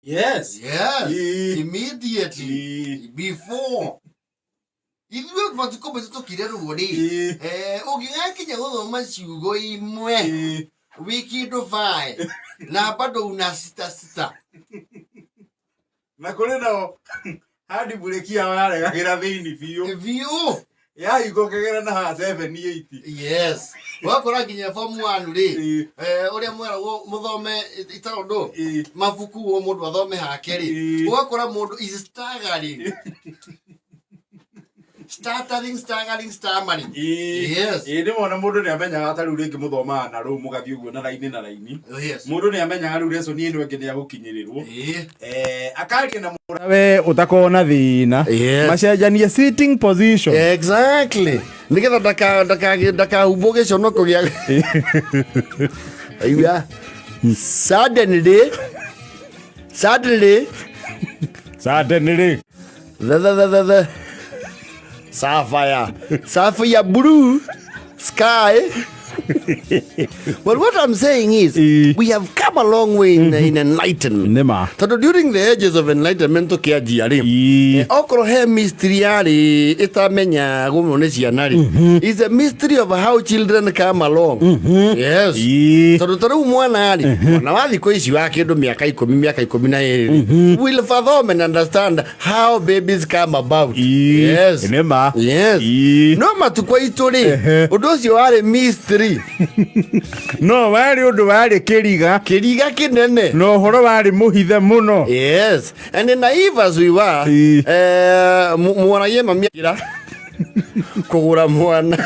Yes. Yes. Ĩĩ. Immediately. Ĩĩ. Before. Ithuĩ matukũ maitũ tũkĩrerwo rĩ, Ĩĩ. Ũngĩgakinya gũthoma ciugo imwe Ĩĩ. wĩ kĩndũ bae na bado una sita sita. Na kũrĩ nao handi mburĩki yao yaregagĩra thĩinĩ biũ. Biũ. Yahingũkagĩra na haha 7 8. Yes. Wakora nginya form 1 rĩ, Ĩĩ. Ũrĩa mweragwo mũthome itaũndũ Ĩĩ. mabuku o mũndũ athome hake rĩ, Ĩĩ. ũgakora mũndũ is staggering. Stuttering, staggering, stammering. Ĩĩ. Yes. Ĩĩ nĩ wona mũndũ nĩ amenyaga ta rĩu rĩngĩ mũthomaga na rũu mũgathiĩ ũguo na raini na raini. Yes. Mũndũ nĩ amenyaga rĩu lesson ĩno ĩngĩ nĩ agũkinyĩrĩrwo. Ĩĩ. Akaria na we ũtakorwo na thĩna. Yes. Macenjanie sitting position. Exactly. Nigetha ndaka ndaka ndakahumbwo gĩconoko gĩa Aigua. Suddenly suddenly Suddenly. the sapphire sapphire blue sky. But what I'm saying is we have come a long way in enlightenment. Nĩma. Tondũ during the ages of enlightenment tũkĩanjia rĩ, okorwo he mystery yarĩ ĩtamenyagwo mũno nĩ ciana rĩ, is a mystery of how children come along. Yes. Tondũ ta rĩu mwana rĩ, ona wa thikũ ici wa kĩndũ mĩaka 10, mĩaka 12 rĩ, will fathom and understand how babies come about. Yes. Nĩma. Yes. No matukũ aitũ rĩ, ũndũ ũcio warĩ mystery. No warĩ ũndũ warĩ kĩriga. Kĩriga kĩnene. Na ũhoro warĩ mũhithe mũno. Yes. And naive as we were, mwaragie mami akĩra kũgũra mwana.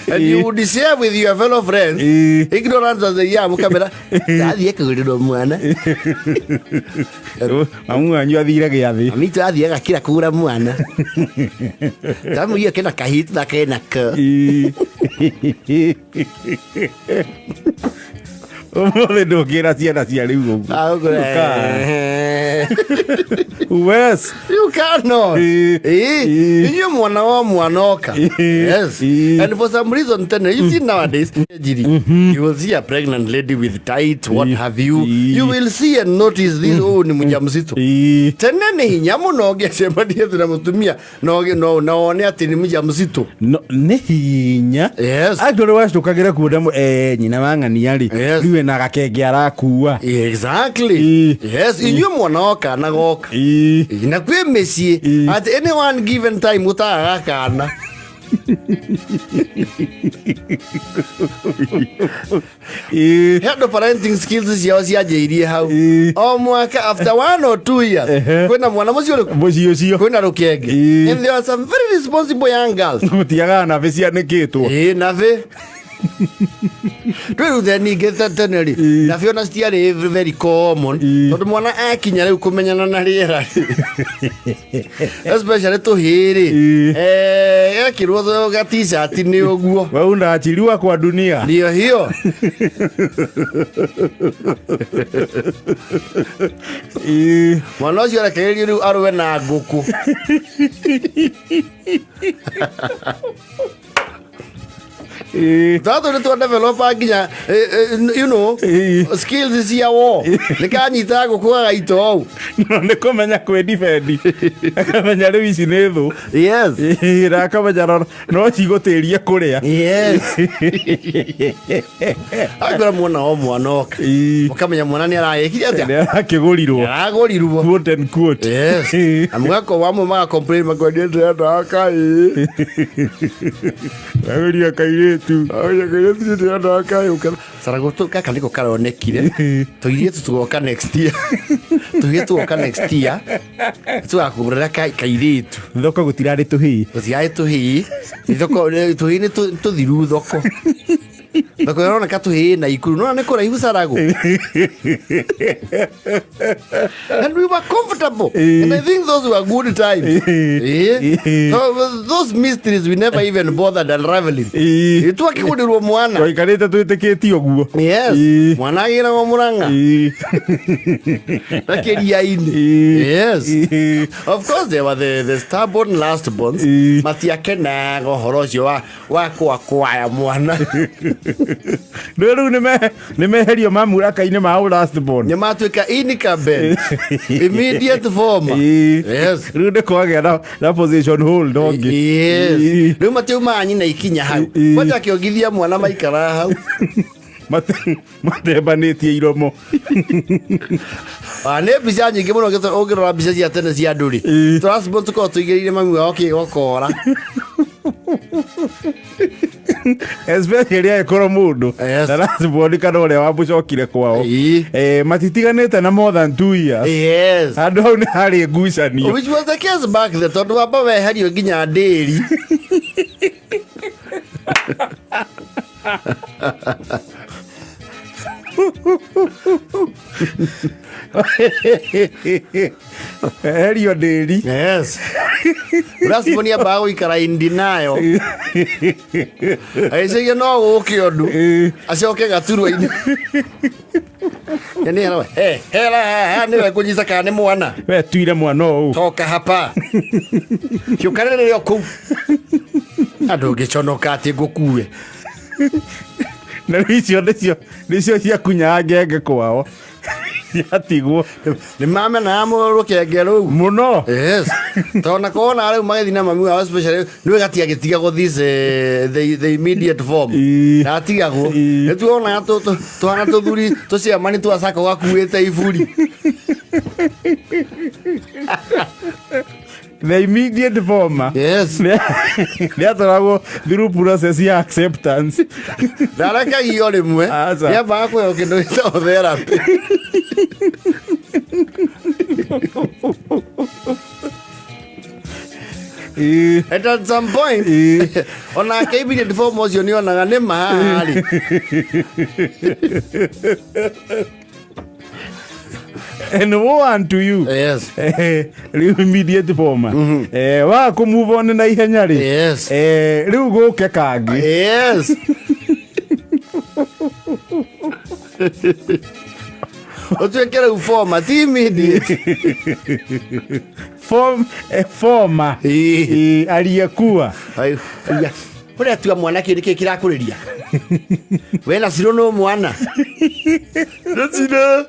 And you would share with your fellow friends. Ignorance as a year, mũkamera, athiĩ kũgũrĩrwo mwana. Mamu wanyu athire gĩathĩ. Mami witũ athiĩ agakira kũgũra mwana. Twamuria kena kahĩĩ na kena kũ. Ũmũthĩ ndũngĩra ciana cia rĩu ũguo. Wes. You cannot. Inyuĩ mwana wa mwana oka. Yes. And for some reason tene, you see nowadays, Njiri, you will see a pregnant lady with tight, what have you. You will see and notice this, oh, ni mjamzito. Tene nĩ hinya mũno ũngĩacemania na mũtumia na wone atĩ nĩ mjamzito. No, nĩ hinya. Yes. Actually wacũkagĩra kuona nyina wa ng'ania rĩ, Yes. rĩu ena gakenge arakua. Exactly. Yes, inyuĩ mwana oka na goka. Na kwĩ mĩciĩ at any one given time gũtagaga kana. He andũ parenting skills ciao cianjĩirie hau. O mwaka after 1 or 2 years kwĩna mwana mũciĩ ũrĩkũ? Mũciĩ ũcio. Kwĩna rũkenge. And there are some very responsible young girls. Gũtiagaga nabĩ cianĩkĩtwo. Ĩĩ nabĩ. Rĩu then ningĩ tene rĩ, nabĩ ona citiarĩ very common tondũ mwana akinya rĩu kũmenyana na rĩera rĩ, especially tũhĩĩ rĩ, ekĩrwo ga t-shirt nĩ ũguo. Wewe unaachiliwa kwa dunia. Ndio hiyo. Mwana ũcio arekereirio rĩu arũe na ngũkũ. Tondũ nĩ twa develop nginya skills cia war. Nĩ kanyita ngũkũ gagaita ũũ. No nĩ kũmenya kwĩ defend. Akamenya rĩu ici nĩ thũ. Yes. Na akamenya no cigũtĩrie kũrĩa. Yes. Akora mwana o mwana oka. Mũkamenya mwana nĩ aragĩkire atĩa? Nĩ arakĩgũrirwo. Aragũrirwo. Quote and quote. Yes. Na mũgako wamwe maga complain makwendie ndĩrenda kaĩ. Agũria kairĩtu. Agũria kairĩtu ndĩrenda kaĩ. Saragũtũ gaka nĩko karonekire. Tũirĩtu tũgoka next year. Tũirĩtu tũgoka next year. Tũgakũgũrĩra kairĩtu. Thoko gũtirarĩ tũhĩĩ. Gũtirarĩ tũhĩĩ. Thoko tũhĩĩ nĩ tũthiru thoko. Thoko ĩroneka tũhĩĩ na ikuru nona nĩ kũraihu carago. And we were comfortable. And I think those were good times. Eh? So, those mysteries we never even bothered unraveling. Twakĩgũrĩrwo mwana. Twaikarĩte twĩtĩkĩtie ũguo. Yes. Mwana agĩragwo Mũrang'a na kĩria-inĩ. Yes. Of course they were the stubborn last borns. Matiakenaga ũhoro ũcio wa kwakwaya mwana. Rĩu rĩu nĩ meherio mamuraka-inĩ ma last born. Nĩ matuĩka incumbent. Immediate former. Yes. Rĩu nĩ kwagĩa na position hold ũngĩ. Yes. Rĩu matiumaga nyina ikinya hau. Kwanja akĩongithia mwana maikaraga hau. Matembanĩtie iromo. Ah, nĩ mbica nyingĩ mũno ũngĩrora mbica cia tene cia andũ rĩ. Transport tũkoragwo tũigĩrĩire mami wao kĩgokora. Especially angĩkorwo mũndũ na last born kana ũrĩa wamũcokire kwao. Matitiganĩte na more than 2 years. Yes. Handũ hau nĩ harĩ ngucanio. Which was the case back then, tondũ wamba weherio nginya ndĩri. Eherio ndĩri. Yes. Last born ambaga gũikara in denial. Agĩciria no gũke ũndũ. Acoke gaturwa-inĩ. Nĩ hera, he, hera haha nĩwe kũnyita kana nĩ mwana. We tuire mwana ũũ. Toka hapa. Kĩũkanĩrĩre o kũu. Andũ ũngĩconoka atĩ ngũkue. Na rĩu icio nĩcio ciakunyaga ngenge kwao. Ciatigwo. Nĩ mamenaga rũkenge rũu. Mũno. Yes. Tondũ na kuona rĩu magĩthiĩ na mami wao especially nĩwe gatiagĩtigagwo this the immediate form. Ndatigagwo. Nĩ tuonaga twana tũthuri tũciamani twa sako gakuĩte iburi. The immediate former. Yes. Nĩatwaragwo through process ya acceptance. Ndarekagio rĩmwe. Aca. Nĩambaga kũheo kĩndũ gĩtagwo therapy. And at some point, onake immediate form ũcio nĩonaga nĩ maharĩ. And woe unto you. Yes. Rĩu immediate former. Wa kũ move on na ihenya rĩ. Yes. Rĩu gũke kangĩ. Yes. Ũtuĩke rĩu former, ti immediate. Form, former. Aliyekuwa. Ai, ũrĩa tua mwana kĩndũ kĩĩ kĩrakũrĩria. We na Ciro no mwana. Na Ciro.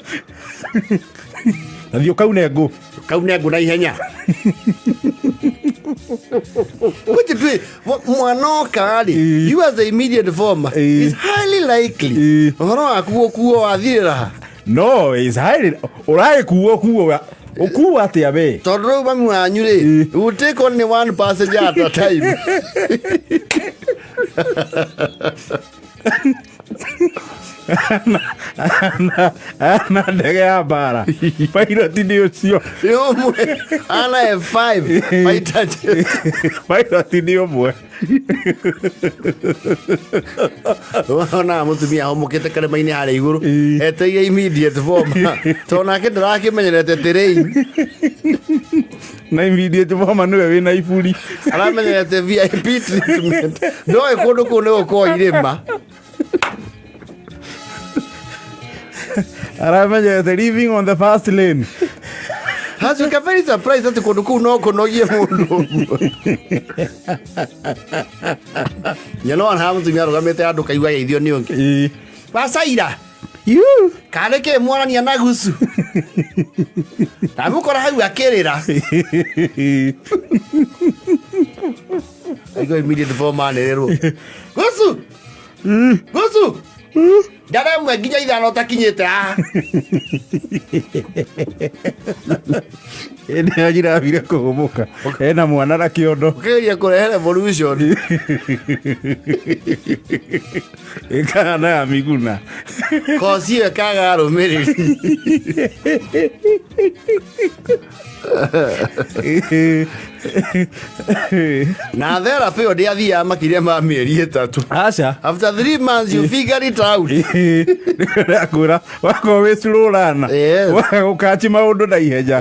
Na thiĩ ũkaune ngũ. Kaune ngũ na ihenya. Which is mwana oka rĩ, you as the immediate former is highly likely. Ũhoro waku gũkuo wathirĩra ha? No, is highly ũragĩkuo kuo ũkuo atĩa we? Tondũ rĩu mami wanyu rĩ, you will take only one passenger at a time. Na ndege ya mbara. Pilot nĩ ũcio. Nĩ ũmwe. Ana F5. Fighter jet. Pilot nĩ ũmwe. Ona mũtumia ahomokete karĩma-inĩ harĩa igũrũ. Eteire immediate form. Tondũ nake ndarakĩmenyerete terrain. Na immediate form nĩwe wĩna iburi. Aramenyerete VIP treatment. Ndoĩ kũndũ kũu nĩ gũkoragwo irĩma. Aramenyerete living on the fast lane. Hatuĩka very surprised atĩ kũndũ kũu no kũnogie mũndũ. Nyona ona haha mũtumia arũgamĩte handũ kaigua geithio nĩ ũngĩ. Wacaira. Kana nĩkĩ mwarania na gucu? Ndamũkora hau akĩrĩra. Aigua immediate form anĩrĩrwo. Gucu! Gucu! Ndara ĩmwe nginya ithano ũtakinyĩte haha. Ĩndĩ ĩyo njirabire kũhũmũka. Ena mwana na kĩondo. Ũkĩgeria kũrehe revolution. Ĩkahana ya Miguna. Koci ĩyo ĩkaga arũmĩrĩri. Na therapy ĩyo ndĩathiaga makĩria ma mĩeri 3. Aca. After 3 months you figure it out. Ndĩrakwĩra wakorwo wĩ curũrana, waga gũkachi maũndũ na ihenya,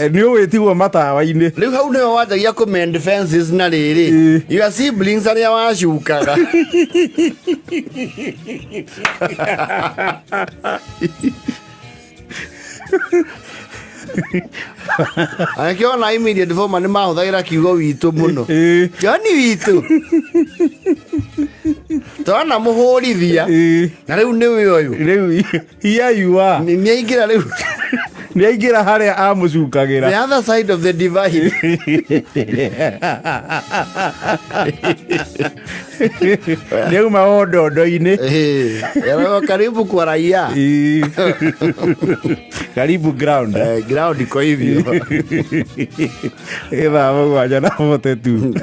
nĩ ũwĩtigwo matawa-inĩ. Rĩu hau nĩho wanjagia kũ mend fences na rĩrĩ your siblings arĩa wacukaga. Akĩona immediate former nĩ mahũthagĩra kiugo witũ mũno. Joni witũ twana mũhũrithia. Na rĩu nĩwe ũyũ. Rĩu here you are. Nĩ aingĩra rĩu. Nĩ aingĩra harĩa amũcukagĩra. The other side of the divide. Nĩ auma wondondo-inĩ. Karibu kwa raia. Karibu ground. Ground iko hivyo. Ithaa 7:42.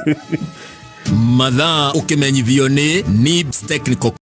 Mathaa ũkĩmenyithio nĩ NIBS Technical.